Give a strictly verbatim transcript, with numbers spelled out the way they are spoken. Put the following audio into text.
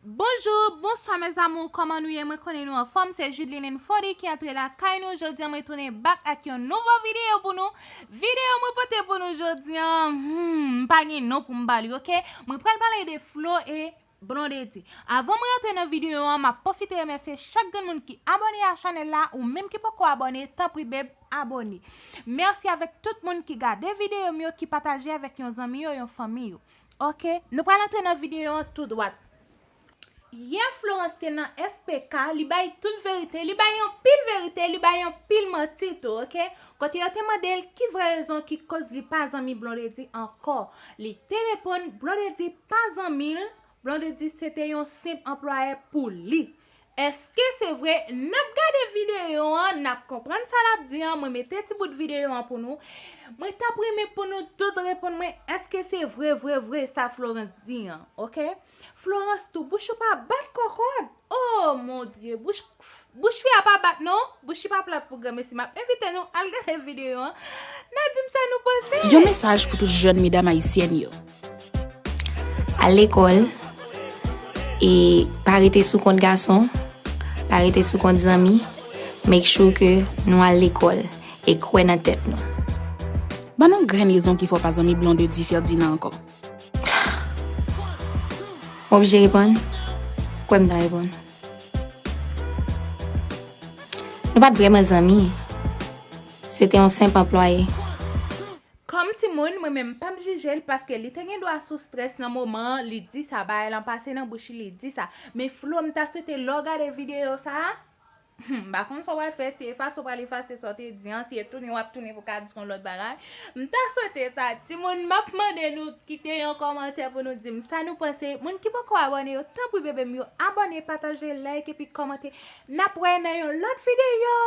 Bonjou, bonswa mes amours, kòman nou ye? Mwen konnen nou anfòm, se Judeline Fody ki antre lakay nou. Jodi a mwen tounen back ak yon nouvo videyo pou nou. Videyo mwen pote pou nou jodi a, hmm, m pa gen non pou m ba li, oke? Mwen pral pale de Flo e Blondedy. Avan mwen antre nan videyo an, m ap pwofite remèsye chak grenn moun ki abòne a chanèl la, ou menm ki poko abòne, tanpri beb, abòne. Mèsi avèk tout moun ki gade videyo m yo, ki pataje avèk yon zanmi yo, yon fanmi yo. Oke, nou pral antre nan videyo an tou dwat. Yè Florence te nan S P K, li bay tout verite, li bay yon pil verite, li bay yon pil manti tou, oke? Kote yo te mande l ki vrè rezon ki koz li pa zanmi Blondedy ankò. Li te reponn Blondedy pa zanmi l, Blondedy se te yon senp anplwaye pou li. Èske se vre? N ap gade videyo an, n ap konprann sa l ap di an. Mwen mete ti bout videyo an pou nou. Mwen t ap renmen pou nou tout reponn mwen, èske se vre, vre, vre sa Florence di an, oke? Florence tou, bouch ou pa bat kòkòt. Oh mon Dieu, bouch, bouch fi a pa bat non. Bouch li pa plat pou granmesi. M ap envite nou al gade videyo an. N a di m sa nou panse. Yon mesaj pou tout jèn medam ayisyèn yo. Al lekòl e pa rete sou kont gason, pa rete sou kont zanmi. Make sure ke nou al lekòl e kwè nan tèt nou. Ban nou grenn rezon ki fè w pa zanmi Blondedy Ferdinand ankò. Mwen oblije reponn? Kwè m ta reponn. Nou pa t vrèman zanmi. Se te yon senp anplwaye. Kòm timoun, mwen menm m p ap jije l paske li te gen dwa sou strès nan moman an, li di sa, bagay lan pase nan bouch li, li di sa. Men Flo, m ta swete lè w gade videyo sa a, hmm, m pa konn sa w pral fè, si efase w pral efase sa w te di an, si e tounen w ap tounen pou w ka di yon lòt bagay. M ta swete sa, timoun, m ap mande nou kite yon kòmantè pou nou di m sa nou panse. Moun ki poko abòne yo, tanpri bebe m yo, abòne, pataje, like epi kòmante. N ap wè nan yon lòt videyo.